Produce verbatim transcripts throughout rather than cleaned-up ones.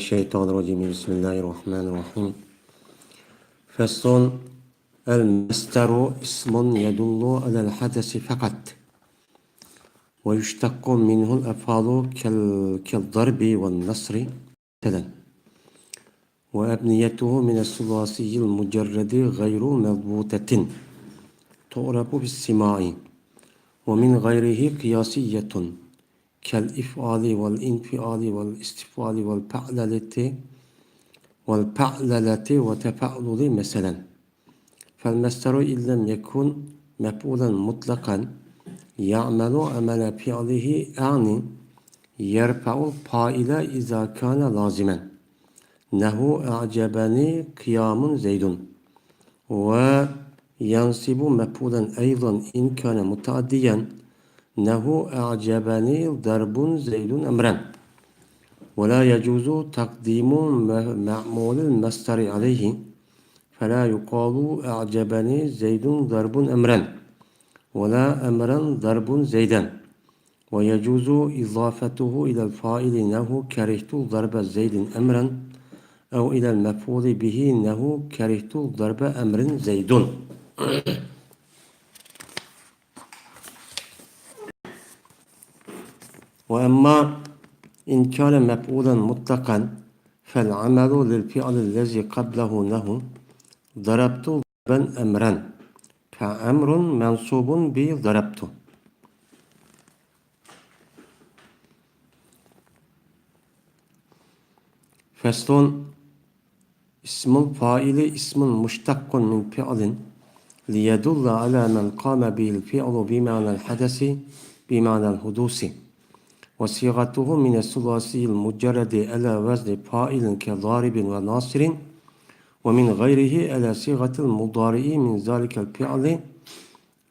الشيطان الرجيم. بسم الله الرحمن الرحيم. فصل. المصدر اسم يدل على الحدث فقط، ويشتق منه الأفعال كال-، كالضرب والنصر مثلا، وأبنيته من الثلاثي المجرد غير مضبوطة، تعرف بالسماع، ومن غيره قياسية، كالإفعال والانفعال والاستفعال والفعللة، والفعللة وتفعلل مثلا. فالمصدر إن لم يكن مفعولا مطلقا يعمل عمل فعله، أعني يرفع الفاعل إذا كان لازما، نحو أعجبني قيام زيد، وينصب مفعولا أيضا إن كان متعديا، نحو أعجبني ضرب زيد أمرا، ولا يجوز تقديم م-، معمول المصدر عليه، فلا يقال أعجبني زيد ضرب أمرا، ولا أمرا ضرب زيدا، ويجوز إضافته إلى الفاعل نحو كرهت ضرب زيد أمرا، أو إلى المفعول به نحو كرهت ضرب أمر زيد. وأما إن كان مفعولا مطلقا فالعمل للفعل الذي قبله نحو ضربت ضربا أمرا، فأمر منصوب بضربت. فصل. اسم الفاعل اسم مشتق من فعل ليدل على من قام به الفعل بمعنى الحدث، بمعنى الحدوث، وصيغته من الثلاثي المجرد على وزن فاعل كضارب وناصر، ومن غيره على صيغة المضارع من ذلك الفعل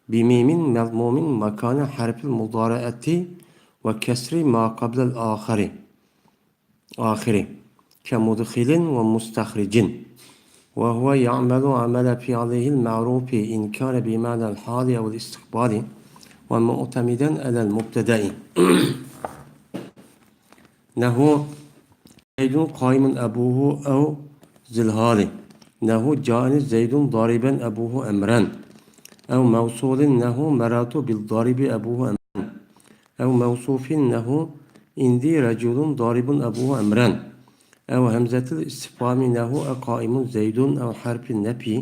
بميم مضموم مكان حرف المضارعة وكسر ما قبل الآخر، آخر، كمدخل ومستخرج، وهو يعمل عمل فعله المعروف إن كان بمعنى الحال أو الاستقبال ومعتمدا على المبتدأ. نحو زيد قائم أبوه أو ذي الحال، نحو جاءني زيد ضاربا أبوه أمرا، أو موصول، نحو مررت بالضارب أبوه أمرا، أو موصوف، نحو عندي رجل ضارب أبوه أمرا، أو همزة الاستفهام، نحو أقائم زيد، أو حرف النفي،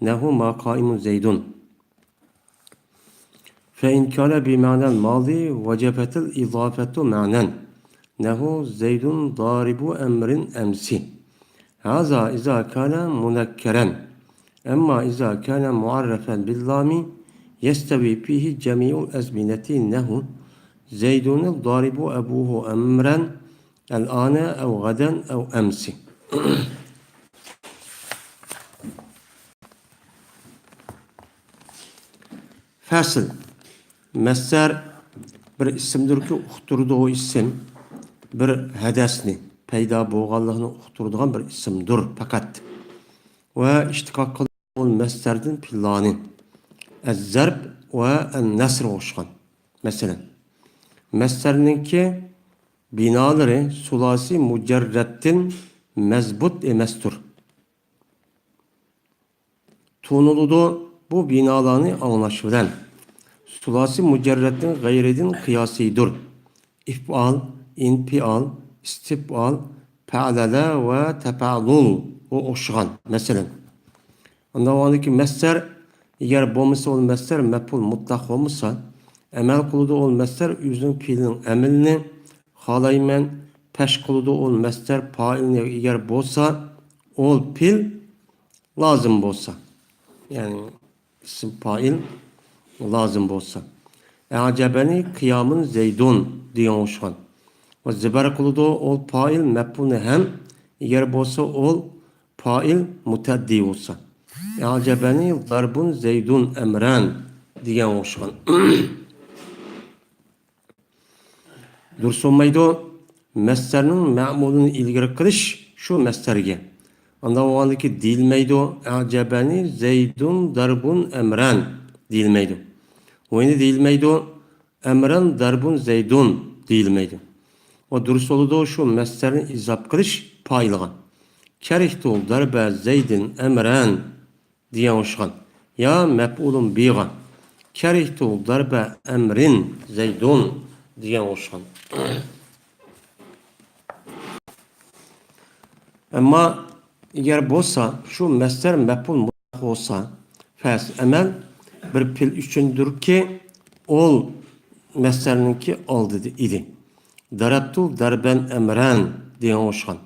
نحو ما قائم زيد. فإن كان بمعنى الماضي وجبت الإضافة معنى، نحو زيد ضارب أمر أمس. هذا إذا كان منكرا. أما إذا كان معرفا باللام يستوي فيه جميع الأزمنة، نحو زيد ضارب أبوه أمرا الآن أو غدا أو أمس. فەسىل. مەسدەر بىر ئىسىمدۇركى، ئۇقتۇرىدۇ ئۇ ئىسىم بىر ھەدەسنى، پەيدا بولغانلىقىنى ئۇقتۇرىدىغان بىر ئىسىمدۇر پەقەت. ۋە ئىشتىقاق قىلىدۇ ئۇ مەسدەردىن پېئىللارنى، ئەززەرب ۋە ئەننەسرغا ئوخشىغان. مەسىلەن، مەسدەرنىڭكى بىنالىرى سۇلاسىي مۇجەررەتتىن مەزبۇت ئەمەستۇر. تونۇلىدۇ بۇ بىنالارنى ئاڭلاش بىلەن. سۇلاسىي مۇجەررەتنىڭ غەيرىدىن قىياسىيدۇر. ئىپئال، ئىنپىئال، ئىستىپئال، پەئلەلە ۋە تەپەئلۇل ئوخشىغان. مەسىلەن، ئاندىن ئۇنىڭدىكى مەسدەر، ئەگەر بولمىسا ئۇ مەسدەر مەپئۇل مۇتلەق بولمىسا، ئەمەل قىلىدۇ ئۇ مەسدەر ئۆزىنىڭ پېئىلىنىڭ ئەمىلىنى، خالايمەن، پەش قىلىدۇ ئۇ مەسدەر پائىلنى ئەگەر بولسا، ئۇ پېئىل لازىم بولسا، يەنى ئىسىم پائىل لازىم بولسا. ئەجەبەنى قىيامۇن زەيدۇن دېگەن ئوخشىغان. ۋە زىبەر قىلىدۇ ئۇ پائىل مەپئۇلنى ھەم، ئەگەر بولسا ئۇ پائىل مۇتەئەددى بولسا. ئەجەبەنى زاربۇن زەيدۇن ئەمرەن دېگەن ئوخشىغان. دۇرۇس بولمايدۇ. مەسدەرنىڭ مەمۇلىنى ئىلگىرى قىلىش شۇ مەسدەرگە. ئانداق بولغاندىكى دېيىلمەيدۇ، ئەجەبەنى زەيدۇن داربۇن ئەمرەن دېيىلمەيدۇ. ۋە يەنە دېيىلمەيدۇ، ئەمرەن داربۇن زەيدۇن دېيىلمەيدۇ. ۋە دۇرۇس بولىدۇ، شۇ مەسدەرنى ئىزاپ قىلىش پائىلغا. كەرىھتۇ دەربە زەيدىن ئەمرەن دېگەن ئوخشىغان. يا مەپئۇلۇن بىغا. كەرىھتۇ دەربە ئەمرىن زەيدۇن دېگەن ئوخشىغان. ئەمما ئەگەر بولسا، شۇ مەسدەر مەپئۇل مۇتلەق بولسا، فەس ئەمەل بىر پېئىل ئۈچۈندۇركى، ئول مەسدەرنىڭكى ئالدىدا ئىدى. دەرەپتۇ دەربەن ئەمرەن دېگەن ئوخشىغان.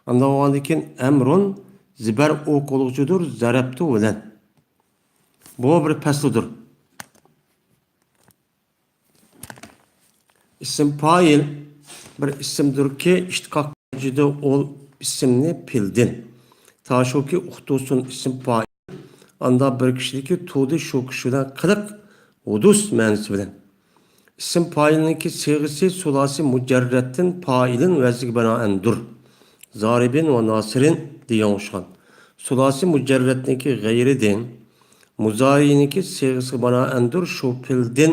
ئاندىن بولغاندىن كېيىن ئەمرۇن زىبەر ئوق بولغۇچىدۇر زەرەپتۇ بىلەن. بۇ بىر پەسلىدۇر. ئىسىم پائىل بىر ئىسىمدۇركى، ئىشتىقاق قىلغۇچىدۇر ئول ئىسىمنى پېئىلدىن. تاشۇكى ئۇقتۇسۇن ئىسىم پائىل. ئاندا بىر كىشىدىكى تۇدى شۇ كىشى بىلەن قىلىق ھۇدۇس مەنىسى بىلەن. ئىسىم پائىلنىڭكى سىغىسى سۇلاسى مۇجەررەتتىن پائىلىن ۋەزنىگە بىنائەندۇر. زارىبىن ۋە ناسىرىن دېگەن ئوخشىغان. سۇلاسى مۇجەررەتنىڭكى غەيرىدىن مۇزارىنىڭكى سىغىسىغا بىنائەندۇر شۇ پېئىلدىن،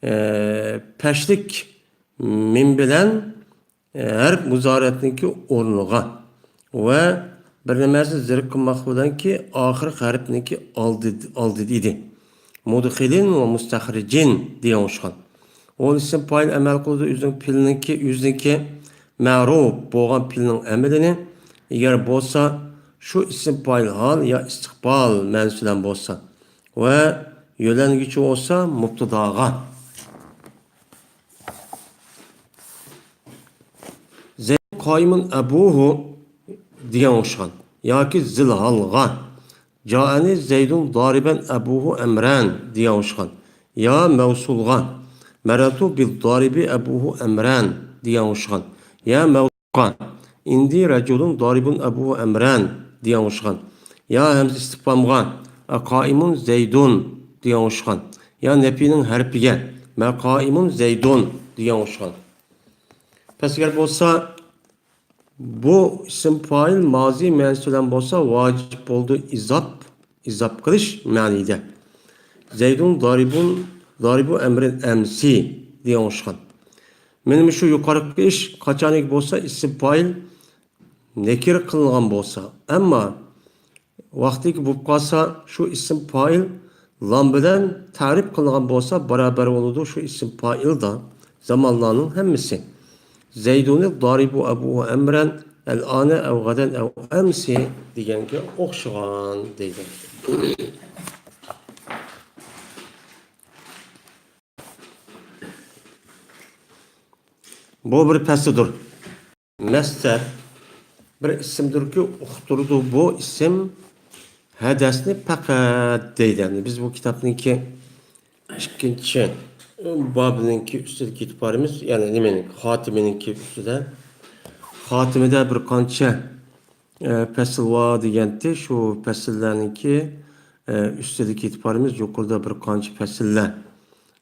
ئە، پەشلىك مىم بىلەن، ئە، ھەرپ مۇزارىئەتنىڭكى ئورنىغا ۋە بىر نەرسە زېرىك قىلماق بىلەنكى ئاخىرقى ھەرپنىڭكى ئالدى، ئالدىدا ئىدى. مۇدخىلىن ۋە مۇستەخرىجىن دېگەن ئوخشىغان. ئۇ ئىسىم پائىل ئەمەل قىلىدۇ ئۆزىنىڭ پېئىلىنىڭكى، ئۆزىنىڭكى مەرۇپ بولغان پېئىلنىڭ ئەمىلىنى، ئەگەر بولسا، شۇ ئىسىم پائىل ھال يا ئىستىقبال مەنىسى بىلەن بولسا ۋە يۆلەنگۈچى بولسا مۇبتىداغا. زەيدۇن قائىمۇن ئەبۇھۇ دېگەن ئوخشىغان. ياكى زىلھالغا. جائەنى زەيدۇن دارىبەن ئەبۇھۇ ئەمرەن دېگەن ئوخشىغان. يا مەۋسۇلغا. مەرەرتۇ بىز دارىبى ئەبۇھۇ ئەمرەن دېگەن ئوخشىغان. يا مەۋسۇلغا. ئىندى رەجۇلۇن دارىبۇن ئەبۇھۇ ئەمرەن دېگەن ئوخشىغان. يا ھەمزە ئىستىفھامغا. ئەقائىمۇن زەيدۇن دېگەن ئوخشىغان. يا نەپىنىڭ ھەرپىگە. مەقائىمۇن زەيدۇن دېگەن ئوخشىغان. پەسگەر بولسا، بۇ ئىسىم پائىل مازى مەنىسى بىلەن بولسا ۋاجىپ بولدى ئىزاپ، ئىزاپ قىلىش مەنىدە. زەيدۇن دارىبۇن، دارىبۇ ئەمرىن ئەمسى دېگەن ئوخشىغان. مانا مۇشۇ يۇقىرىقى ئىش قاچانكى بولسا ئىسىم پائىل نەكىر قىلىنغان بولسا، ئەمما ۋاقتىكى بولۇپ قالسا، شۇ ئىسىم پائىل لام بىلەن تەرىپ قىلىنغان بولسا، بارابەر بولىدۇ شۇ ئىسىم پائىلدا زامانلارنىڭ ھەممىسى. زەيدۇنى دارىبۇ ئەبۇ ئەمرەن، ئەلئانە ئەۋ غەدەن ئەۋ ئەمسى دېگەنگە ئوخشىغان دەيدۇ. بۇ بىر پەسلىدۇر. مەسدەر بىر ئىسىمدۇركى، ئۇقتۇرىدۇ بۇ ئىسىم ھەدەسنى پەقەت دەيدۇ. يەنى بىز بۇ كىتابنىڭكى ئىككىنچى بابىنىڭكى ئۈستىدە كېتىپ بارىمىز. يەنى نېمىنىڭكى؟ خاتىمىنىڭكى ئۈستىدە. خاتىمىدە بىر قانچە، ئە، پەسىل بار دېگەنتى. شۇ پەسىللەرنىڭكى، ئە، ئۈستىدە كېتىپ بارىمىز. يۇقىرىدا بىر قانچە پەسىللەر،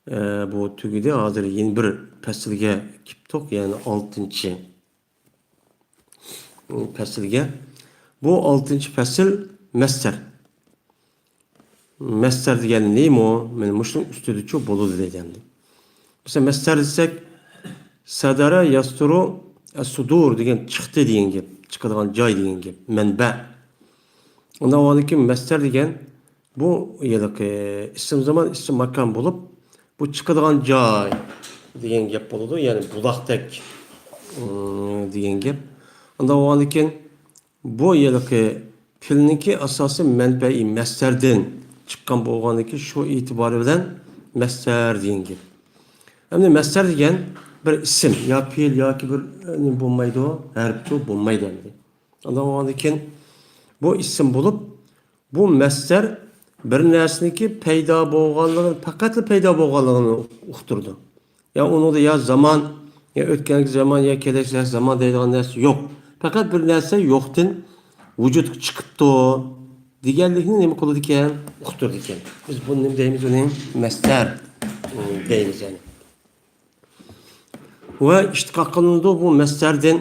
ئە، بۇ تۈگىدى. ھازىر يەنە بىر پەسىلگە كېپتۇق، يەنى ئالتىنچى پەسىلگە. بۇ ئالتىنچى پەسىل مەسدەر. مەسدەر دېگەن نېمە؟ مانا مۇشۇنىڭ ئۈستىدىچۇ بولىدۇ دېگەندى. مەسىلەن، مەسدەر دېسەك، سەدەرە يەستۇرۇ ئەسسۇدۇر دېگەن چىقتى دېگەن گەپ، چىقىدىغان جاي دېگەن گەپ، مەنبە. ئۇنداق بولغاندىن كېيىن مەسدەر دېگەن بۇ ھېلىقى ئىسىم زامان، ئىسىم ماكان بولۇپ، بۇ چىقىدىغان جاي دېگەن گەپ بولىدۇ، يەنى بۇلاقتەك، ئىم، دېگەن گەپ. ئۇنداق بولغاندىن كېيىن بۇ ھېلىقى پېئىلنىڭكى ئاساسىي مەنبەئى مەسدەردىن چىققان بولغاندىن كېيىن شۇ ئېتىبارى بىلەن مەسدەر دېگەن گەپ. ئەمدى مەسدەر دېگەن بىر ئىسىم يا پېئىل ياكى بىر، ئە، نېمە بولمايدۇ، ھەرپچۇ بولمايدۇ ئەمدى. ئۇنداق بولغاندىن كېيىن بۇ ئىسىم بولۇپ، بۇ مەسدەر بىر نەرسىنىڭكى پەيدا بولغانلىقىنى، پەقەتلا پەيدا بولغانلىقىنى ئۇقتۇرىدۇ. يا ئۇنىڭدا يا زامان، يا ئۆتكەنكى زامان، يا كېلەچەك زامان دەيدىغان نەرسە يوق. پەقەت بىر نەرسە يوقتىن ۋۇجۇدقا چىقىپتۇ دېگەنلىكنى نېمە قىلىدىكەن؟ ئۇقتۇرىدىكەن. بىز بۇنى نېمە دەيمىز؟ ئۇنى مەسدەر، ئىم، دەيمىز يەنى. ۋە ئىشتىقاق قىلىنىدۇ بۇ مەسدەردىن،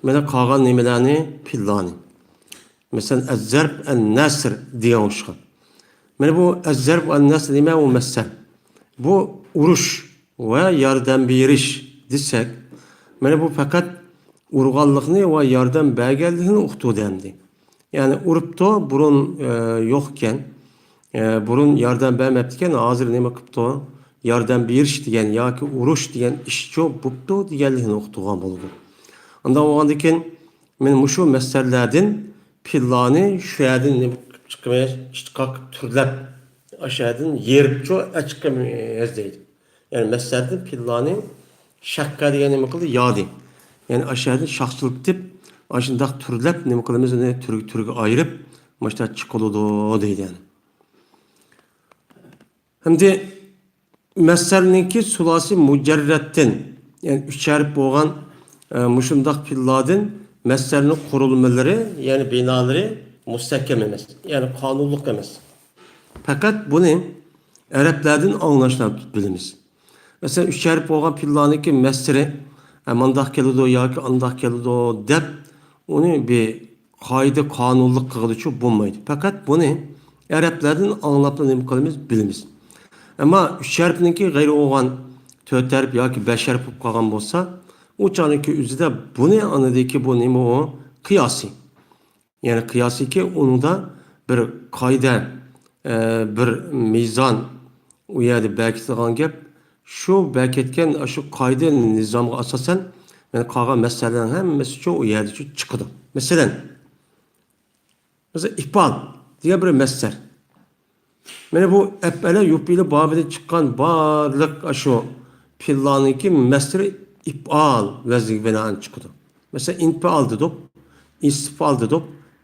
مانا، قالغان نېمىلەرنى، پېئىللارنى. مەسىلەن، ئەززەرب، ئەننەسر دېگەن ئوخشىغان. مانا بۇ ئەززەرب، ئەننەسر نېمە؟ ئۇ مەسدەر. بۇ ئۇرۇش ۋە ياردەم بېرىش دېسەك، مانا بۇ پەقەت ئۇرغانلىقنى ۋە ياردەم بەرگەنلىكنى ئۇقتۇردى ئەمدى. يەنى ئۇرۇپتۇ، بۇرۇن، ئە، يوق ئىكەن. ئە، بۇرۇن ياردەم بەرمەپتىكەن، ھازىر نېمە قىپتۇ؟ ياردەم بېرىش دېگەن ياكى ئۇرۇش دېگەن ئىشچۇ بوپتۇ دېگەنلىكنى ئۇقتۇرغان بولىدۇ. ئانداق بولغاندىكىن، مانا مۇشۇ مەسەللەردىن پىللانى شۇ يەردىن نېمە قىلىپ چىقىمىز؟ ئىشتىقاق تۈرلەپ، ئاشۇ يەردىن يېرىپچۇ ئەچىقىمىز دەيدۇ. يەنى مەسەلدىن پىللانى شەققە دېگەن نېمە قىلدى؟ يادى. يەنى ئاشۇ يەردىن شاخچىلىتىپ، ئاشۇنداق تۈرلەپ نېمە قىلىمىز؟ ئۇنى تۈرگە، تۈرگە ئايرىپ، مۇشۇنداق چىقىلىدۇ دەيدۇ يەنى. ئەمدى مەسەلنىڭكى سۇلاسى مۇجەررەتتىن، يەنى ئۈچ ھەرپ بولغان، ئە، مۇشۇنداق پىللاردىن مەسەلنىڭ قۇرۇلمىلىرى، يەنى بىنالىرى مۇستەھكەم ئەمەس، يەنى قانۇنلۇق ئەمەس. پەقەت بۇنى ئەرەبلەردىن ئاڭلاشنى بىلىمىز. مەسىلەن، ئۈچ ھەرپ بولغان پىللانىڭكى مەسىلى، ئە، مانداق كېلىدۇ ياكى ئانداق كېلىدۇ دەپ، ئۇنى بىر قائىدە قانۇنلۇق قىلغىلىچۇ بولمايدۇ. پەقەت بۇنى ئەرەبلەردىن ئاڭلاپلا نېمە قىلىمىز، بىلىمىز. ئەمما ئۈچ ھەرپنىڭكى غەيرىي بولغان تۆت ھەرپ ياكى بەش ھەرپ بولۇپ قالغان بولسا، ئۇ چاغنىڭكى ئۆزىدە بۇنى ئاندىكى بۇ نېمە ئۇ؟ قىياسىي. يەنى قىياسىيكى ئۇنىڭدا بىر قائىدە، ئە، بىر مىزان ئۇ يەردە بەركىتىدىغان گەپ. شۇ بەركەتكەن شۇ قائىدە نىزامغا ئاساسەن، يەنى قالغان مەسەلىلەرنىڭ ھەممىسىچۇ ئۇ يەردىچۇ چىقىدۇ. مەسىلەن، مەسىلەن، ئىپئال دېگەن بىر مەسەل. مانا بۇ ئەپئەلە يۇپئىلۇ بابىدىن چىققان بارلىق ئاشۇ پىللانىڭكى مەسىلى ئىپئال ۋەزنىگە بىنائەن چىقىدۇ. مەسىلەن، ئىنپىئال دېدۇق، ئىستىپئال دېدۇق،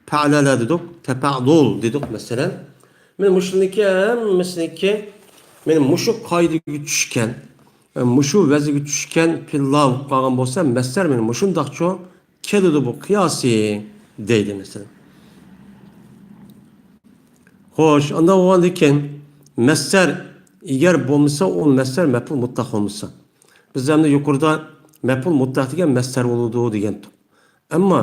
پەئلەلە دېدۇق، تەپەئلۇل دېدۇق، مەسىلەن. مانا مۇشۇنىڭكى ھەممىسىنىڭكى، مانا مۇشۇ قائىدىگە چۈشكەن، مۇشۇ ۋەزنگە چۈشكەن پىللا بولۇپ قالغان بولسا، مەسەلەن، مانا مۇشۇنداقچۇ كېلىدۇ بۇ قىياسىي دەيدۇ، مەسىلەن. خوش، ئانداق بولغاندىن كېيىن مەسەلەن، ئەگەر بولمىسا، ئۇ مەسەلەن مەپئۇل مۇتلەق بولمىسا. بىز ئەمدى يۇقىرىدا مەپئۇل مۇتلەق دېگەن مەسەلەن بولىدۇ دېگەنتۇق. ئەمما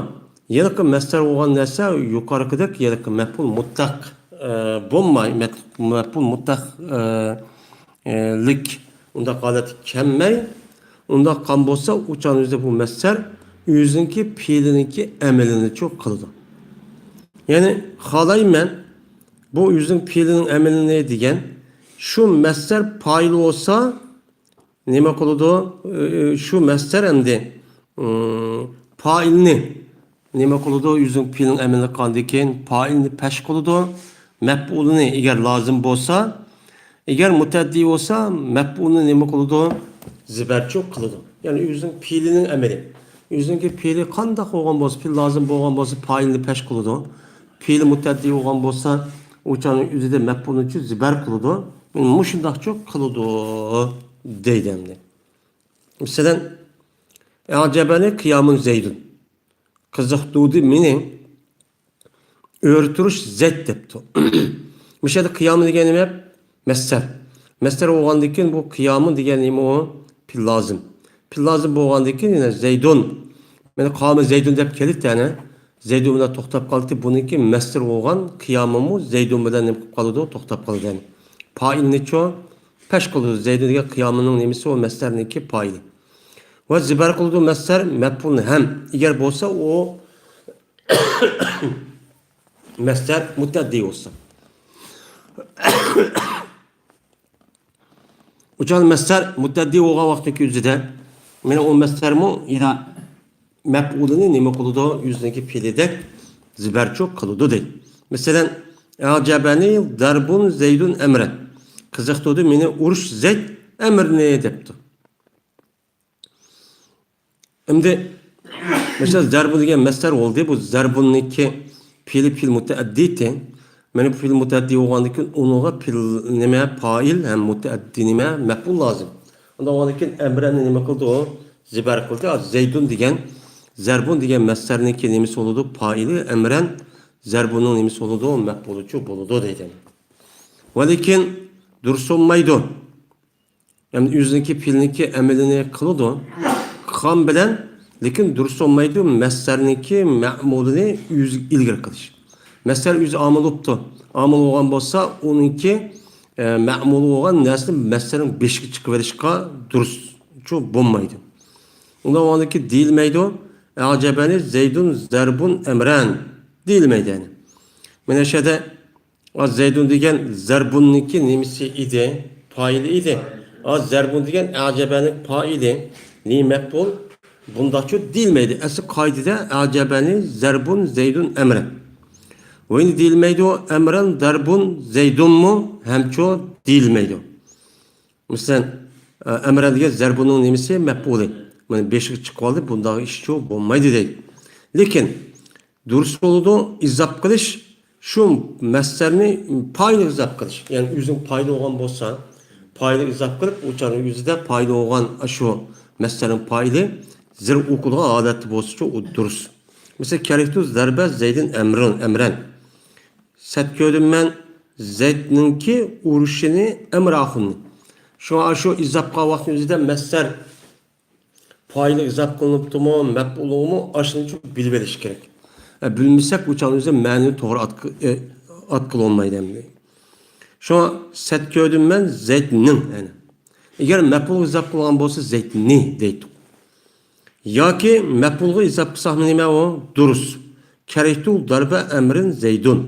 ھېلىقى مەسەلەن بولغان نەرسە يۇقىرىقىدەك ھېلىقى مەپئۇل مۇتلەق، ئە، بولماي، مەت-، مەپئۇل مۇتلەق، ئە، ئە، لىك ئۇنداق ھالەتكە كەلمەي، ئۇنداق قان بولسا، ئۇ چاغنىڭ ئۆزىدە بۇ مەسەلەن ئۆزىنىڭكى پېئىلىنىڭكى ئەمىلىنىچۇ قىلىدۇ. يەنى خالايمەن بۇ ئۆزىنىڭ پېئىلىنىڭ ئەمىلىنى دېگەن شۇ مەسەلەن پائىل بولسا، نېمە قىلىدۇ؟ ئى، شۇ مەسدەر ئەمدى، ئىم، پائىلنى نېمە قىلىدۇ؟ يۈزنىڭ پېئىلىنىڭ ئەمىلىنى قىلغاندىن كېيىن پائىلنى پەش قىلىدۇ. مەپئۇلىنى ئەگەر لازىم بولسا، ئەگەر مۇتەئەددى بولسا، مەپئۇلنى نېمە قىلىدۇ؟ زىبەرچۇ قىلىدۇ. يەنى يۈزنىڭ پېئىلىنىڭ ئەمىلى. يۈزنىڭكى پېئىلى قانداق بولغان بولسا، پېئىل لازىم بولغان بولسا، پائىلنى پەش قىلىدۇ. پېئىلى مۇتەئەددى بولغان بولسا، ئۇ چاغنىڭ ئۆزىدە مەپئۇلنىچۇ زىبەر قىلىدۇ. مۇشۇنداقچۇ قىلىدۇ دەيدۇ ئەمدى. مەسىلەن، ئەجەبەنى قىيامۇن زەيدۇن. قىزىقتۇردى مېنى ئۆرە تۇرۇش زەيد دەپتۇ. مۇشۇ يەردە قىيامۇن دېگەن نېمە؟ مەسدەر. مەسدەر بولغاندىن كېيىن بۇ قىيامۇن دېگەن نېمە ئۇ؟ پېئىل لازىم. پېئىل لازىم بولغاندىن كېيىن يەنە زەيدۇن. مانا قامە زەيدۇن دەپ كېلىدۇ يەنە. زەيدۇن بىلەن توختاپ قالدى. بۇنىڭكى مەسدەر بولغان قىيامۇنمۇ زەيدۇن بىلەن نېمە قىلىپ قالىدۇ؟ توختاپ قالىدۇ يەنى. پائىلنىچۇ؟ پەش قىلىدۇ. زەيدۇن دېگەن قىيامۇننىڭ نېمىسى ئۇ؟ مەسدەرنىڭكى پائىلى. ۋە زىبەر قىلىدۇ مەسدەر مەپئۇلنى ھەم. ئەگەر بولسا ئۇ مەسدەر مۇتەئەددى بولسا. ئۇچان مەسدەر مۇتەئەددى بولغان ۋاقىتنىڭ ئۆزىدە، مانا ئۇ مەسدەرمۇ يەنە مەپئۇلىنى نېمە قىلىدۇ؟ ئۆزىنىڭكى پېئىلىدەك زىبەرچۇ قىلىدۇ دەيدۇ. مەسىلەن، ئەجەبەنى دەربۇن زەيدۇن ئەمرەن. قىزىقتۇردى مېنى ئۇرۇش زەيد ئەمرنى دەپتۇ. ئەمدى، مەسىلەن، زەربۇن دېگەن مەسدەر بولدى. بۇ زەربۇننىڭكى پېئىلى پېئىل مۇتەئەددىتى. مانا بۇ پېئىل مۇتەئەددى بولغاندىن كېيىن ئۇنىڭغا پېئىل نېمە؟ پائىل ھەم مۇتەئەددى نېمە؟ مەپئۇل لازىم. ئۇنداق بولغاندىن كېيىن ئەمرەننى نېمە قىلدى ئۇ؟ زىبەر قىلدى. ھازىر زەيدۇن دېگەن، زەربۇن دېگەن مەسدەرنىڭكى نېمىسى بولىدۇ؟ پائىلى ئەمرەن زەربۇننىڭ نېمىسى بولىدۇ؟ مەپئۇلىچۇ بولىدۇ دەيدۇ. ۋە لېكىن دۇرۇس بولمايدۇ. يەنى ئۆزىنىڭكى پېئىلنىڭكى ئەمىلىنى قىلىدۇ. قىلغان بىلەن، لېكىن دۇرۇس بولمايدۇ، مەسدەرنىڭكى مەمۇلىنى ئۆزى ئىلگىرى قىلىش. مەسدەر ئۆزى ئامىل بوپتۇ. ئامىل بولغان بولسا، ئۇنىڭكى، ئە، مەمۇلى بولغان نەرسىنى مەسدەرنىڭ بېشىغا چىقىۋېلىشقا دۇرۇسچۇ بولمايدۇ. ئۇنداق بولغاندىكىن دېيىلمەيدۇ، «ئەجەبەنى زەيدۇن زەربۇن ئەمرەن» دېيىلمەيدۇ، يەنى. مانا شۇ يەردە، ئا، زەيدۇن دېگەن زەربۇننىڭكى نېمىسى ئىدى؟ پائىلى ئىدى. ئا، زەربۇن دېگەن ئەجەبەنىڭ پائىلى، نېمە مەپئۇل؟ بۇنداقچۇ دېيىلمەيدۇ. ئەسلى قائىدىدە «ئەجەبەنى زەربۇن زەيدۇن ئەمرەن». ۋە يەنە دېيىلمەيدۇ، «ئەمرەن زەربۇن زەيدۇنمۇ» ھەمچۇ دېيىلمەيدۇ. مەسىلەن، ئە، ئەمرەن دېگەن زەربۇننىڭ نېمىسى؟ مەپئۇلى. مانا بېشىغا چىقىۋالدى، بۇنداق ئىشچۇ بولمايدۇ دەيدۇ. لېكىن دۇرۇس بولىدۇ، ئىزاپ قىلىش، شۇ مەسدەرنى پائىلغا ئىزاپ قىلىش. يەنى ئۆزىنىڭ پائىلى بولغان بولسا، پائىلغا ئىزاپ قىلىپ، ئۇ چاغنىڭ ئۆزىدە پائىلى بولغان شۇ مەسدەرنىڭ پائىلى زەرب ئوقۇلغان ھالەتتە بولسىچۇ، ئۇ دۇرۇس. مەسىلەن، «كەرىھتۇ زەربە زەيدىن ئەمرۇن، ئەمرەن». سەت كۆردۈم مەن زەيدنىڭكى ئۇرۇشىنى، ئەمر ئاخۇننى. شۇڭا شۇ ئىزاپ قىلغان ۋاقىتنىڭ ئۆزىدە مەسدەر پائىلى ئىزاپ قىلىنىپتۇمۇ، مەپئۇلىمۇ، ئاشۇنى بىلىۋېلىش كېرەك. ئە، بىلمىسەك، ئۇ چاغنىڭ ئۆزىدە مەنىنى توغرا ئاتقا-، ئە، ئاتقىلى بولمايدۇ ئەمدى. شۇڭا «سەت كۆردۈم مەن زەيدنىڭ»، يەنى. ئەگەر مەپئۇلغا ئىزاپ قىلغان بولسا، «زەيدنى» دەيتتۇق. ياكى مەپئۇلغا ئىزاپ قىلساقمۇ نېمە ئۇ؟ دۇرۇس. «كەرىھتۇ زەربە ئەمرىن زەيدۇن».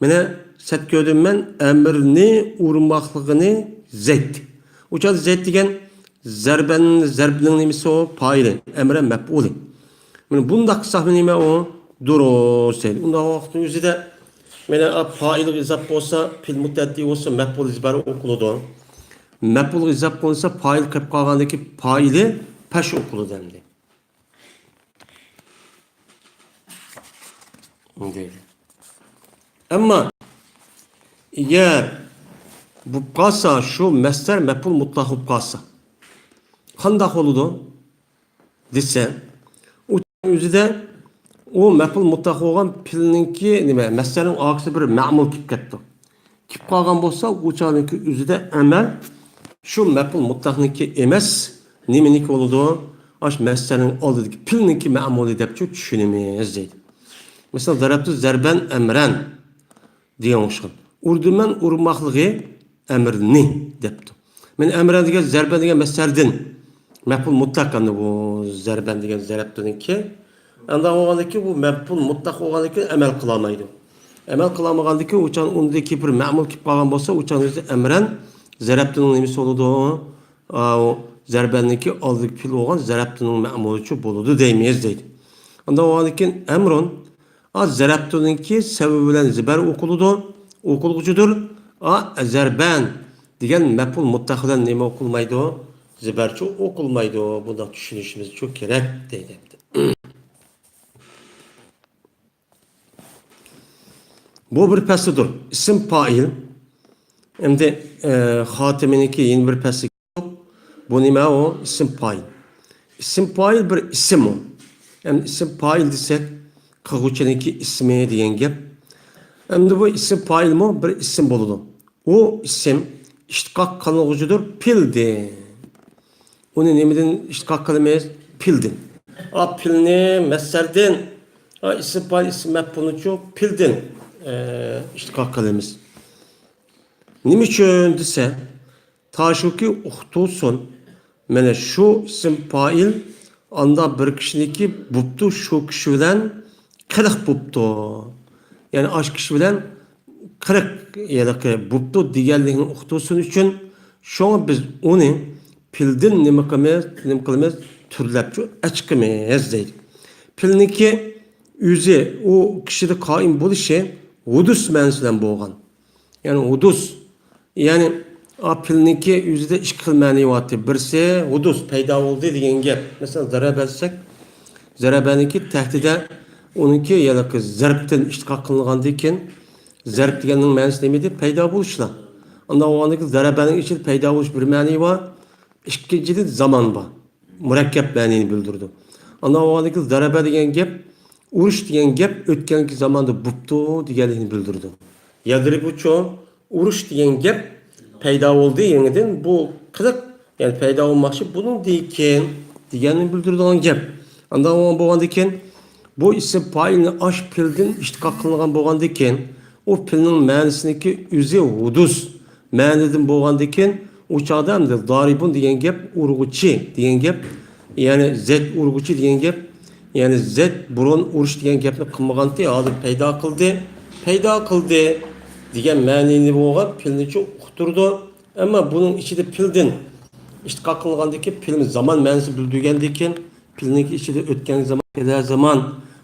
مانا، سەت كۆردۈم مەن ئەمرنى ئۇرماقلىقىنى زەيد. ئۇ چاغدا زەيد دېگەن زەربەن-، زەربنىڭ نېمىسى ئۇ؟ پائىلى. ئەمرە مەپئۇلى. مانا بۇنداق قىلساقمۇ نېمە ئۇ؟ دۇرۇس دەيدۇ. ئۇنداق ۋاقىتنىڭ ئۆزىدە مانا، ئا، پائىلغا ئىزاپ بولسا، پېئىل مۇتەئەددى بولسا، مەپئۇل زىبەر ئوقۇلىدۇ. مەپئۇلغا ئىزاپ قىلىنسا، پائىل قېلىپ قالغاندىكى پائىلى پەش ئوقۇلىدۇ ئەمدى. دەيدۇ. ئەمما ئەگەر بولۇپ قالسا، شۇ مەسدەر مەپئۇل مۇتلەق بولۇپ قالسا، قانداق بولىدۇ دېسە، ئۇ ئۆزىدە ئۇ مەپئۇل مۇتلەق بولغان پېئىلنىڭكى نېمە، مەسدەرنىڭ ئارقىسىدا بىر مەمۇل كېلىپ كەتتى. كېلىپ قالغان بولسا، ئۇ چاغنىڭكى ئۆزىدە ئەمەل شۇ مەپئۇل مۇتلەقنىڭكى ئەمەس، نېمىنىڭكى بولىدۇ؟ ئاشۇ مەسدەرنىڭ ئالدىدىكى پېئىلنىڭكى مەمۇلى دەپچۇ چۈشىنىمىز دەيدۇ. مەسىلەن، «زەرەبتۇ زەربەن ئەمرەن» دېگەن ئوخشىغان. «ئۇردۇم مەن ئۇرماقلىقى ئەمرنى» دەپتۇ. مەن ئەمرەن دېگەن زەربەن دېگەن مەسدەردىن. مەپئۇل مۇتلەق ئەمدى بۇ زەربەن دېگەن زەرەبتۇنىڭكى. ئانداق بولغاندىكىن، بۇ مەپئۇل مۇتلەق بولغاندىكىن ئەمەل قىلالمايدۇ. ئەمەل قىلالمىغاندىكىن، ئۇ چاغ ئۇنىڭدىكى بىر مەمۇل كېلىپ قالغان بولسا، ئۇ چاغ ئۆزى ئەمرەن زەرەبتۇنىڭ نېمىسى بولىدۇ؟ ئاۋۇ زەربەننىڭكى ئالدىدىكى پېئىل بولغان زەرەبتۇنىڭ مەمۇلىچۇ بولىدۇ دەيمىز دەيدۇ. ئانداق بولغاندىكىن، ئەمرۇن، ئا، زەرەبتۇنىڭكى سەۋەبى بىلەن زىبەر ئوقۇلىدۇ، ئوقۇلغۇچىدۇر. ئا، زەربەن دېگەن مەپئۇل مۇتلەق بىلەن نېمە ئوقۇلمايدۇ؟ زىبەرچۇ ئوقۇلمايدۇ. بۇنداق چۈشىنىشىمىزچۇ كېرەك دەيدۇ. بۇ بىر پەسلىدۇر. ئىسىم پائىل. ئەمدى، ئە، خاتىمىنىڭكى يەنە بىر پەسلى. بۇ نېمە ئۇ؟ ئىسىم پائىل. ئىسىم پائىل بىر ئىسىم ئۇ. ئەمدى ئىسىم پائىل دېسەك، قىلغۇچىنىڭكى ئىسمى دېگەن گەپ. ئەمدى بۇ ئىسىم پائىلمۇ بىر ئىسىم بولىدۇ. ئۇ ئىسىم ئىشتىقاق قىلغۇچىدۇر پېئىلدىن. ئۇنى نېمىدىن ئىشتىقاق قىلىمىز؟ پېئىلدىن. ئا، پېئىلنى مەسدەردىن، ئا، ئىسىم پائىل، ئىسىم مەپئۇلنىچۇ پېئىلدىن، ئە، ئىشتىقاق قىلىمىز. نېمە ئۈچۈن دېسە، تاشۇكى ئۇختۇسۇن. مانا شۇ ئىسىم پائىل ئاندا بىر كىشىنىڭكى بوپتۇ، شۇ كىشى بىلەن قىلىق بوپتۇ. يەنى ئاشۇ كىشى بىلەن قىلىق ھېلىقى بوپتۇ دېگەنلىكنىڭ ئۇختۇسۇن ئۈچۈن، شۇڭا بىز ئۇنى پېئىلدىن نېمە قىلىمىز، نېمە قىلىمىز؟ تۈرلەپچۇ ئەچىقىمىز دەيدۇ. پېئىلنىڭكى ئۆزى ئۇ كىشىدە قائىم بولۇشى ھۇدۇس مەنىسى بىلەن بولغان. يەنى ھۇدۇس. يەنى، ئا، پېئىلنىڭكى ئۆزىدە ئىككى خىل مەنە بارتى. بىرسى ھۇدۇس، پەيدا بولدى دېگەن گەپ. مەسىلەن، زەرەبە دېسەك، زەرەبەنىڭكى تەھتىدە ئۇنىڭكى ھېلىقى زەربتىن ئىشتىقاق قىلىنغاندىن كېيىن، زەرب دېگەننىڭ مەنىسى نېمە ئىدى؟ پەيدا بولۇشلا. ئانداق بولغاندىكىن زەرەبەنىڭ ئىچىدە پەيدا بولۇش بىر مەنە بار. ئىككىنچىدىن، زامان بار. مۇرەككەپ مەنىنى بىلدۈرىدۇ. ئانداق بولغاندىكىن، زەرەبە دېگەن گەپ، ئۇرۇش دېگەن گەپ ئۆتكەنكى زاماندا بوپتۇ دېگەنلىكنى بىلدۈرىدۇ. يەدرىبۇچۇ، ئۇرۇش دېگەن گەپ پەيدا بولدى يېڭىدىن، بۇ قىلىق، يەنى پەيدا بولماقچى، بۇنىڭدىن كېيىن دېگەننى بىلدۈرىدىغان گەپ. ئانداق بولغاندىكىن، بۇ ئىسىم پائىلنى ئاش پېئىلدىن ئىشتىقاق قىلغان بولغاندىكىن، ئۇ پېئىلنىڭ مەنىسىنىڭكى ئۆزى ھۇدۇس مەنىدىن بولغاندىكىن، ئۇ چاغدا ئەمدى دارىبۇن دېگەن گەپ، ئۇرغۇچى دېگەن گەپ يەنى زەيت ئۇرغۇچى دېگەن گەپ، يەنى زەيت بۇرۇن ئۇرۇش دېگەن گەپنى قىلمىغانتى، ھازىر پەيدا قىلدى، پەيدا قىلدى دېگەن مەنىنى بولغان پېئىلنىچۇ ئۇقتۇرىدۇ. ئەمما بۇنىڭ ئىچىدە پېئىلدىن ئىشتىقاق قىلغاندىكىن، پېئىل زامان مەنىسى بىلدۈرگەندىكىن، پېئىلنىڭكى ئىچىدە ئۆتكەن زامان، كېلەر زامان،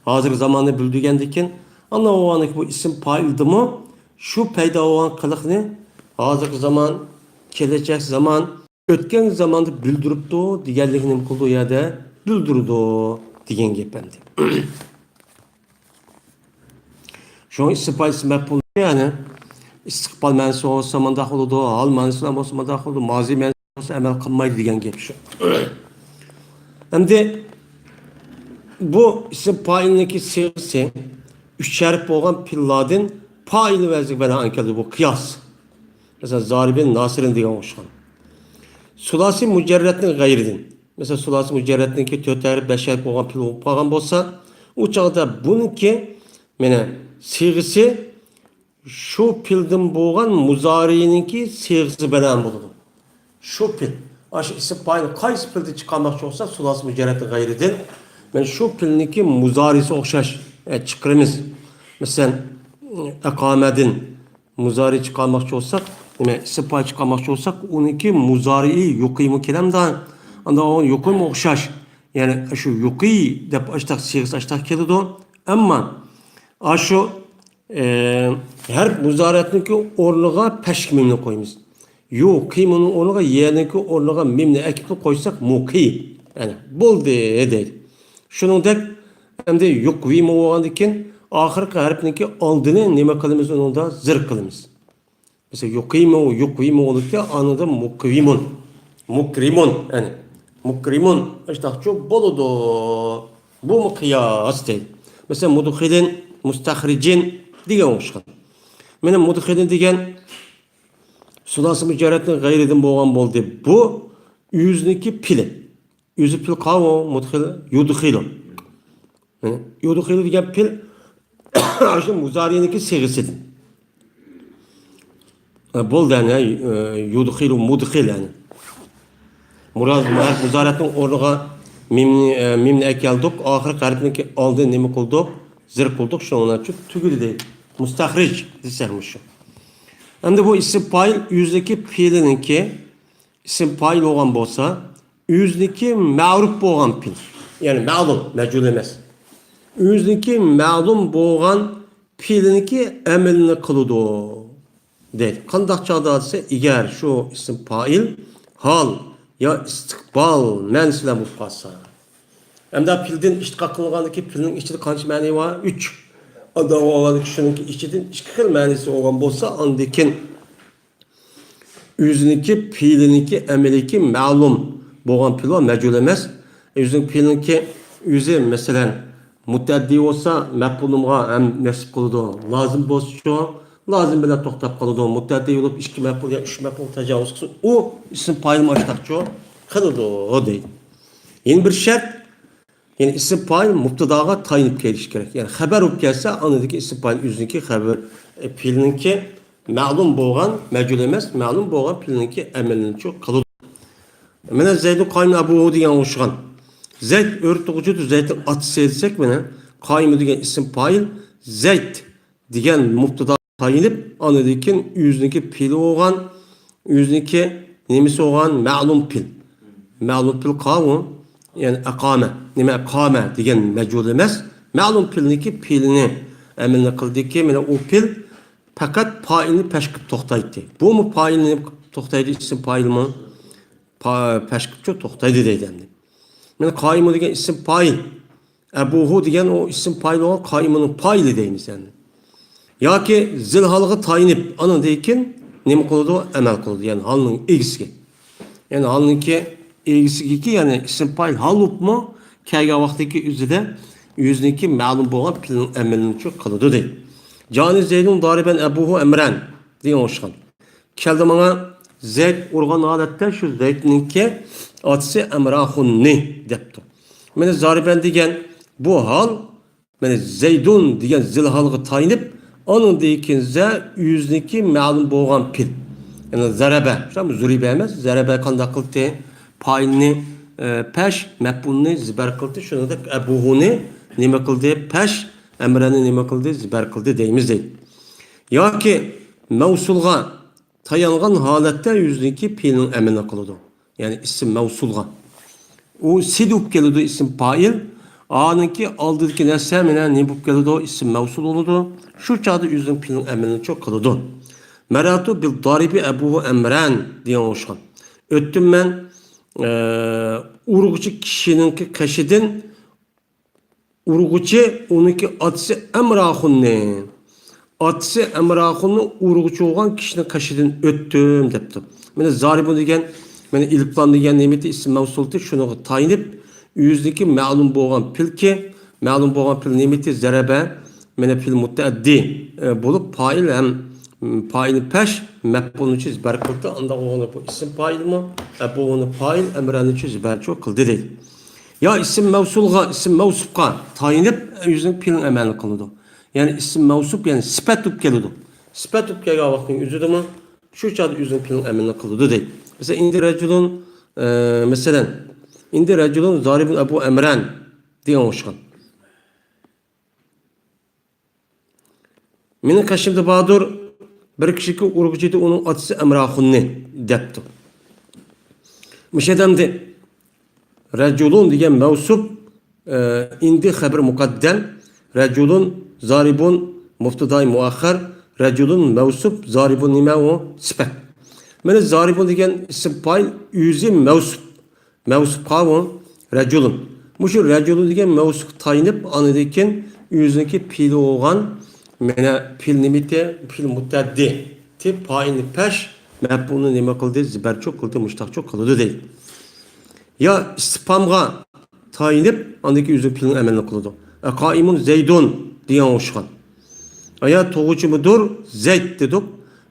ھازىرقى زاماننى بىلدۈرگەندىكىن، ئاندىن بۇ ئىسىم پائىلدىمۇ شۇ پەيدا بولغان قىلىقنى ھازىرقى زامان، كېلەچەك زامان، ئۆتكەن زاماندا بىلدۈرۈپتۇ دېگەنلىكنى نېمە قىلىدۇ؟ يەردە بىلدۈرىدۇ دېگەن گەپ ئەمدى. شۇڭا ئىسىم پائىل ئىسىم مەپئۇل، يەنى ئىستىقبال مەنىسى بولسا مۇنداق بولىدۇ، ھال مەنىسى بىلەن بولسا مۇنداق بولىدۇ، مازى مەنىسى بولسا ئەمەل قىلمايدۇ دېگەن گەپ شۇ. ئەمدى بۇ ئىسىم پائىلنىڭكى سىيغىسى ئۈچ ھەرپ بولغان پېئىللاردىن پائىل ۋەزنىگە بىنائەن كەلدى. بۇ قىياس. مەسىلەن، زارىبىن، ناسىرىن دېگەن ئوخشىغان. سۇلاسىي مۇجەررەتنىڭ غەيرىدىن. مەسىلەن، سۇلاسىي مۇجەررەتنىڭكى تۆت ھەرپ، بەش ھەرپ بولغان پېئىل بولۇپ قالغان بولسا، ئۇ چاغدا بۇنىڭكى، مانا، سىيغىسى شۇ پېئىلدىن بولغان مۇزارىنىڭكى سىيغىسى بىلەن بولىدۇ. شۇ پېئىل. ئاشۇ ئىسىم پائىلنى قايسى پېئىلدىن چىقارماقچى بولسا، سۇلاسىي مۇجەررەتنىڭ غەيرىدىن، مانا شۇ پېئىلنىڭكى مۇزارىسى ئوخشاش، ئە، چىقىرىمىز. مەسىلەن، ئەقامەدىن مۇزارى چىقارماقچى بولساق، نېمە، ئىسىم پائىل چىقارماقچى بولساق، ئۇنىڭكى مۇزارىئى يۇقىمۇ كېلەمدۇ؟ ئاندىن ئۇ يۇقىمۇ ئوخشاش. يەنى شۇ يۇقى دەپ ئاشتاق سىيغىسى ئاشتاق كېلىدۇ. ئەمما ئاشۇ، ئە، ھەرپ مۇزارىئەتنىڭكى ئورنىغا پەشكە مىمنى قويىمىز. يۇقىمۇنىڭ ئورنىغا يەنىڭكى ئورنىغا مىمنى ئەكىپ قويساق، مۇقى. يەنى بولدى دەيدۇ. شۇنىڭدەك ئەمدى يۇقۋىمۇ بولغاندىن كېيىن ئاخىرقى ھەرپنىڭكى ئالدىنى نېمە قىلىمىز؟ ئۇنىڭدا زېر قىلىمىز. مەسىلەن، يۇقىمۇ، يۇقۋىمۇ بولىدىكەن، ئانىدا مۇقۋىمۇن. مۇكرىمۇن، يەنى. مۇكرىمۇن، ئاشتاقچۇ بولىدۇ. بۇمۇ قىياس دەيدۇ. مەسىلەن، مۇدخىلىن، مۇستەخرىجىن دېگەن ئوخشىغان. مانا مۇدخىلىن دېگەن سۇلاسىي مۇجەررەتنىڭ غەيرىدىن بولغان بولدى. بۇ ئۆزىنىڭكى پېئىلى. ئۆزى پېئىل قاۋۇ، مۇدخىل، يۇدخىلۇ. يۇدخىلۇ دېگەن پېئىل شۇ مۇزارىنىڭكى سىيغىسىدىن. بولدى، يەنى، يۇدخىلۇ، مۇدخىل، يەنى. مۇراد، مۇزارىئەتنىڭ ئورنىغا مىمنى، مىمنى ئەكەلدۇق، ئاخىرقى ھەرپنىڭكى ئالدىنى نېمە قىلدۇق؟ زېر قىلدۇق، شۇنىڭ ئۈچۈن تۈگىدى دەيدۇ. مۇستەخرىج دېسەك مۇشۇ. ئەمدى بۇ ئىسىم پائىل ئۆزىنىڭكى پېئىلىنىڭكى ئىسىم پائىل بولغان بولسا، ئۆزىنىڭكى مەرۇپ بولغان پېئىل، يەنى مەلۇم، مەجھۇل ئەمەس. ئۆزىنىڭكى مەلۇم بولغان پېئىلىنىڭكى ئەمىلىنى قىلىدۇ دەيدۇ. قانداق چاغدا دېسە، ئەگەر شۇ ئىسىم پائىل ھال يا ئىستىقبال مەنىسى بىلەن بولۇپ قالسا. ئەمدى پېئىلدىن ئىشتىقاق قىلغاندىكى پېئىلنىڭ ئىچىدە قانچە مەنە بار؟ ئۈچ. ئاندىن ئۇ شۇنىڭكى ئىچىدىن ئىككى خىل مەنىسى بولغان بولسا، ئاندىن كېيىن ئۆزىنىڭكى پېئىلىنىڭكى ئەمىلىكى مەلۇم بولغان پېئىل بار، مەجھۇل ئەمەس. ئۆزىنىڭ پېئىلىنىڭكى ئۆزى، مەسىلەن، مۇتەئەددى بولسا، مەپئۇلۇمغا ھەم نەسب قىلىدۇ. لازىم بولسىچۇ، لازىم بىلەن توختاپ قالىدۇ. مۇتەئەددى بولۇپ، ئىككى مەپئۇل يا ئۈچ مەپئۇل تاجاۋۇز قىلسا، ئۇ ئىسىم پائىلمۇ ئاشتاقچۇ قىلىدۇ دەيدۇ. يەنە بىر شەرت، يەنى ئىسىم پائىل مۇبتاداغا تايىنىپ كېلىشى كېرەك. يەنى خەبەر بولۇپ كەلسە، ئاندىكى ئىسىم پائىل ئۆزىنىڭكى خەبەر، ئە، پېئىلنىڭكى مەلۇم بولغان، مەجھۇل ئەمەس، مەلۇم بولغان پېئىلنىڭكى ئەمىلىنىچۇ قىلىدۇ. مانا زەيدۇن قائىمۇن ئەبۇھۇ دېگەن ئوخشىغان. زەيد ئۆرتە ۋۇجۇدى زەيدنىڭ ئاتىسى دېسەك، مانا قائىمۇن دېگەن ئىسىم پائىل زەيد دېگەن مۇبتادا تايىنىپ، ئاندىن كېيىن ئۆزىنىڭكى پېئىلى بولغان، ئۆزىنىڭكى نېمىسى بولغان مەلۇم پېئىل. مەلۇم پېئىل قاۋۇ، يەنى ئەقامە. نېمە ئەقامە دېگەن مەجھۇل ئەمەس. مەلۇم پېئىلنىڭكى پېئىلىنى ئەمەلنى قىلدىكى، مانا ئۇ پېئىل پەقەت پائىلنى پەش قىلىپ توختايتتى. بۇمۇ پائىلنى نېمە قىلىپ توختايدۇ؟ ئىسىم پائىلمۇ پا-، پەش قىلىپچۇ توختايدۇ دەيدۇ ئەمدى. مانا قائىمۇن دېگەن ئىسىم پائىل. ئەبۇھۇ دېگەن ئۇ ئىسىم پائىل بولغان قائىمۇننىڭ پائىلى دەيمىز ئەمدى. ياكى زىل ھالغا تايىنىپ، ئانىڭدىن كېيىن نېمە قىلىدۇ؟ ئەمەل قىلىدۇ. يەنى ھالنىڭ ئىگىسىگە. يەنى ھالنىڭكى ئىگىسىگىكى، يەنى ئىسىم پائىل ھال بولۇپمۇ كەلگەن ۋاقتىدىكى ئۆزىدە ئۆزىنىڭكى مەلۇم بولغان پېئىلنىڭ ئەمىلىنىچۇ قىلىدۇ دەيدۇ. جانى زەيدۇن دارىبەن ئەبۇھۇ ئەمرەن دېگەن ئوخشىغان. كەلدى ماڭا زەيد ئۇرغان ھالەتتە شۇ زەيدنىڭكى ئاتىسى ئەمراخۇننى دەپتۇ. مانا زارىبەن دېگەن بۇ ھال، مانا زەيدۇن دېگەن زىل ھالغا تايىنىپ، ئانىڭدىن كېيىن زە ئۆزىنىڭكى مەلۇم بولغان پېئىل. يەنى زەرەبە، شۇنداقمۇ؟ زۇرىبە ئەمەس، زەرەبە قانداق قىلدى؟ پائىلنى ئە، پەش مەپئۇلنى زىبەر قىلدى. شۇنىڭدەك ئەبۇھۇنى نېمە قىلدى؟ پەش ئەمرەننى نېمە قىلدى؟ زىبەر قىلدى دەيمىز دەيدۇ. ياكى مەۋسۇلغا تايانغان ھالەتتە يۈزىدىكى پېئىلنىڭ ئەمىلىنى قىلىدۇ. يەنى ئىسىم مەۋسۇلغا. ئۇ سىدە بولۇپ كېلىدۇ، ئىسىم پائىل. ئانىڭكى ئالدىدىكى نەرسە مانا نېمە بولۇپ كېلىدۇ؟ ئىسىم مەۋسۇل بولىدۇ. شۇ چاغدا ئۆزىنىڭ پېئىلنىڭ ئەمىلىنى چوق قىلىدۇ. مەرەرتۇ بىز زارىبى ئەبۇھۇ ئەمرەن دېگەن ئوخشىغان. ئۆتتۈم مەن، ئە، ئۇرغۇچى كىشىنىڭكى قېشىدىن ئۇرغۇچى ئۇنىڭكى ئاتىسى ئەمراخۇننى، ئاتىسى ئەمراخۇننى ئۇرغۇچى بولغان كىشىنىڭ قېشىدىن ئۆتتۈم دەپتۇ. مانا زارىبۇن دېگەن، مانا ئېلىپلام دېگەن نېمىتى ئىسىم مەۋسۇلتى، شۇنىڭغا تايىنىپ، ئۆزىنىڭكى مەلۇم بولغان پېئىلكى، مەلۇم بولغان پېئىل نېمىتى زەرەبە، مانا پېئىل مۇتەئەددى، ئە، بولۇپ، پائىل ھەم، م، پائىلنى پەش، مەپئۇلنى چۈز بەر قىلدى. ئانداق بولغاندا بۇ ئىسىم پائىلمۇ؟ ئە، بۇ ئۇنى پائىل، ئەمرەننى چۈز بەر چوق قىلدى دەيدۇ. يا ئىسىم مەۋسۇلغا، ئىسىم مەۋسۇپقا تايىنىپ ئۆزىنىڭ پېئىلىنىڭ ئەمەلىنى قىلىدۇ. يەنى ئىسىم مەۋسۇپ، يەنى سىپەت بولۇپ كېلىدۇ. سىپەت بولۇپ كەلگەن ۋاقىتنىڭ ئۆزىدىمۇ شۇ چاغدا ئۆزىنىڭ پېئىلىنىڭ ئەمەلىنى قىلىدۇ دەيدۇ. مەسىلەن، ئىندى رەجۇلۇن، ئە، مەسىلەن، ئىندى رەجۇلۇن زارىبۇن ئەبۇ ئەمران دېگەن ئوخشىغان. مېنىڭ قېشىمدا باردۇر، بىر كىشىكى ئۇرغۇچى ئىدى، ئۇنىڭ ئاتىسى ئەمراخۇننى دەپتۇ. مۇشۇ ئادەمدە رەجۇلۇن دېگەن مەۋسۇپ، ئە، ئىندى خەبىر مۇقەددەم، رەجۇلۇن زارىبۇن مۇبتىدائى مۇئەخخەر، رەجۇلۇن مەۋسۇپ، زارىبۇن نېمە ئۇ؟ سۈپەت. مانا زارىبۇن دېگەن ئىسىم پائىل ئۆزى مەۋسۇپ. مەۋسۇپقا ئۇ رەجۇلۇن. مۇشۇ رەجۇلۇن دېگەن مەۋسۇپقا تايىنىپ، ئاندىن كېيىن ئۆزىنىڭكى پېئىلى بولغان، مانا پېئىل نېمىتى؟ پېئىل مۇتەئەددى. تى پائىلنى پەش، مەپئۇلنى نېمە قىلدى؟ زىبەر چوق قىلدى، مۇشتاق چوق قىلىدۇ دەيدۇ. يا ئىستىپھامغا تايىنىپ، ئاندىن كېيىن ئۆزىنىڭ پېئىلىنىڭ ئەمەلىنى قىلىدۇ. ئە، قائىمۇن زەيدۇن دېگەن ئوخشىغان. ئايا تۇغۇچىمىدۇر زەيد دېدۇق.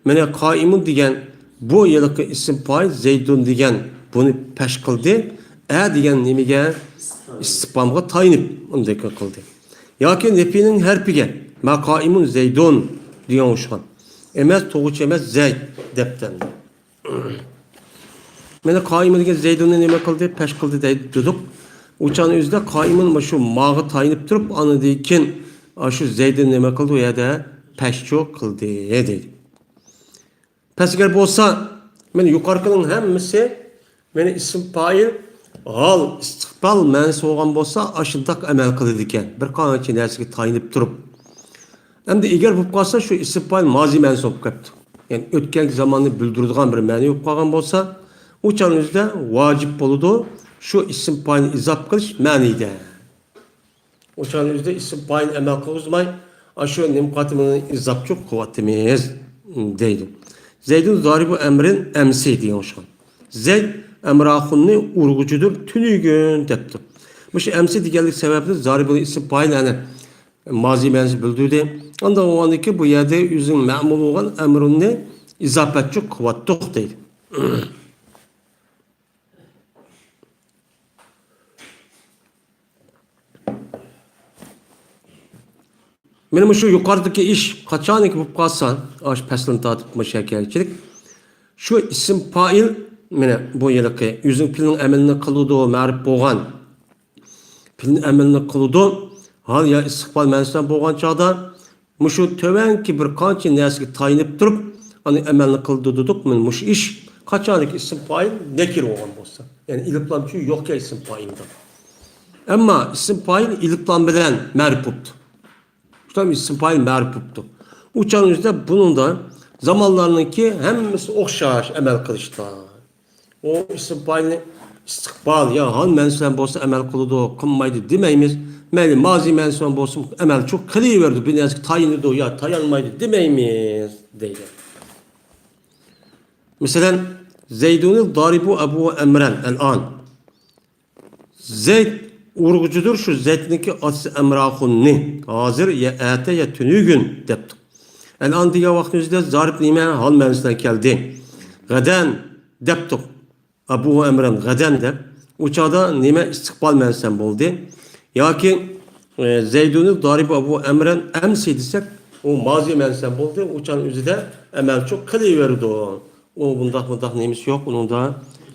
مانا قائىمۇن دېگەن بۇ ھېلىقى ئىسىم پائىل زەيدۇن دېگەن بۇنى پەش قىلدى. ئە دېگەن نېمىگە؟ ئىستىپھامغا تايىنىپ ئۇنداق قىلدى. ياكى نەپىنىڭ ھەرپىگە ما قائىمۇن زەيدۇن دېگەن ئوخشىغان. ئەمەس، تۇغۇچى ئەمەس، زەيد دەپتۇ. مانا قائىمۇن دېگەن زەيدۇننى نېمە قىلدى؟ پەش قىلدى دەيدۇ دېدۇق. ئۇ چاغنىڭ ئۆزىدە قائىمۇن مۇشۇ ماغا تايىنىپ تۇرۇپ، ئاندىن كېيىن ئاشۇ زەيدۇننى نېمە قىلدى؟ ئۇ يەردە پەشچۇ قىلدى دەيدۇ. پەس ئەگەر بولسا، مانا يۇقىرىقىنىڭ ھەممىسى مانا ئىسىم پائىل ھال ئىستىقبال مەنىسى بولغان بولسا، ئاشۇنداق ئەمەل قىلىدىكەن. بىر قانچە نەرسىگە تايىنىپ تۇرۇپ. ئەمدى ئەگەر بولۇپ قالسا، شۇ ئىسىم پائىل مازى مەنىسى بولۇپ قاپتۇ. يەنى ئۆتكەنكى زاماننى بىلدۈرىدىغان بىر مەنە بولۇپ قالغان بولسا، ئۇ چاغنىڭ ئۆزىدە ۋاجىپ بولىدۇ شۇ ئىسىم پائىلنى ئىزاپ قىلىش مەنىدە. ئۇ چاغنىڭ ئۆزىدە ئىسىم پائىلنى ئەمەل قىلغۇزماي، ئاشۇ نېمە قاتىمىنى ئىزاپچۇ قىلىۋاتىمىز دەيدۇ. زەيدۇن زارىبۇ ئەمرىن ئەمسى دېگەن ئوخشىغان. زەيد ئەمراخۇننى ئۇرغۇچىدۇر تۈنۈگۈن دەپتۇ. مۇشۇ ئەمسى دېگەنلىك سەۋەبىدىن زارىبۇنى ئىسىم پائىل، يەنى مازى مەنىسى بىلدۈردى. ئاندىن ئۇ ئاندىكى بۇ يەردە ئۆزىنىڭ مەمۇل بولغان ئەمرۇننى ئىزاپەتچۇ قىلىۋاتتۇق دەيدۇ. مانا مۇشۇ يۇقىرىدىكى ئىش قاچانكى بولۇپ قالسا، ئاشۇ پەسلىنى تارتىپ مۇشۇ يەرگىچىلىك. شۇ ئىسىم پائىل، مانا بۇ ھېلىقى ئۆزىنىڭ پېئىلىنىڭ ئەمىلىنى قىلىدۇ، مەرۇپ بولغان. پېئىلنىڭ ئەمىلىنى قىلىدۇ. ھال يا ئىستىقبال مەنىسىدە بولغان چاغدا مۇشۇ تۆۋەنكى بىر قانچە نەرسىگە تايىنىپ تۇرۇپ، ئاندىن ئەمەلنى قىلىدۇ دېدۇق. مانا مۇشۇ ئىش قاچانكى ئىسىم پائىل نەكىر بولغان بولسا، يەنى ئېلىپلامچۇ يوقكەن ئىسىم پائىلدا. ئەمما ئىسىم پائىل ئېلىپلام بىلەن مەرۇپ بوپتۇ. شۇنداق ئىسىم پائىل مەرۇپ بوپتۇ. ئۇ چاغنىڭ ئۆزىدە بۇنىڭدا زامانلارنىڭكى ھەممىسى ئوخشاش ئەمەل قىلىشتا. ئۇ ئىسىم پائىلنى ئىستىقبال يا ھال مەنىسى بىلەن بولسا ئەمەل قىلىدۇ، قىلمايدۇ دېمەيمىز. مەيلى مازى مەنىسى بىلەن بولسۇن، ئەمەل شۇ قىلىۋېرىدۇ، بىر نەرسىگە تايىنىدۇ يا تايانمايدۇ دېمەيمىز دەيدۇ. مەسىلەن، زەيدۇنى دارىبۇ ئەبۇ ئەمرەن ئەلئان. زەيد ئۇرغۇچىدۇر، شۇ زەيدنىڭكى ئاتىسى ئەمراخۇننى ھازىر يا ئەتە يا تۈنۈگۈن دەپتۇ. ئەلئان دېگەن ۋاقىتنىڭ ئۆزىدە زارىب نېمە؟ ھال مەنىسىدە كەلدى. غەدەن دەپتۇق. ئەبۇ ئەمرەن غەدەن دەپ. ئۇ چاغدا نېمە؟ ئىستىقبال مەنىسى بولدى. ياكى، ئە، زەيدۇنى دارىبۇ ئەبۇ ئەمرەن ئەمسى دېسەك، ئۇ مازى مەنىسى بولدى. ئۇ چاغنىڭ ئۆزىدە ئەمەلچۇ قىلىۋېرىدۇ. ئۇ بۇنداق، بۇنداق نېمىسى يوق، ئۇنىڭدا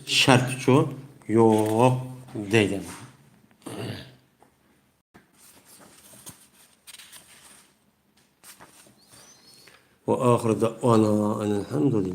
شەرتىچۇ يوق. دەيدۇ. وآخر دعوانا أن الحمد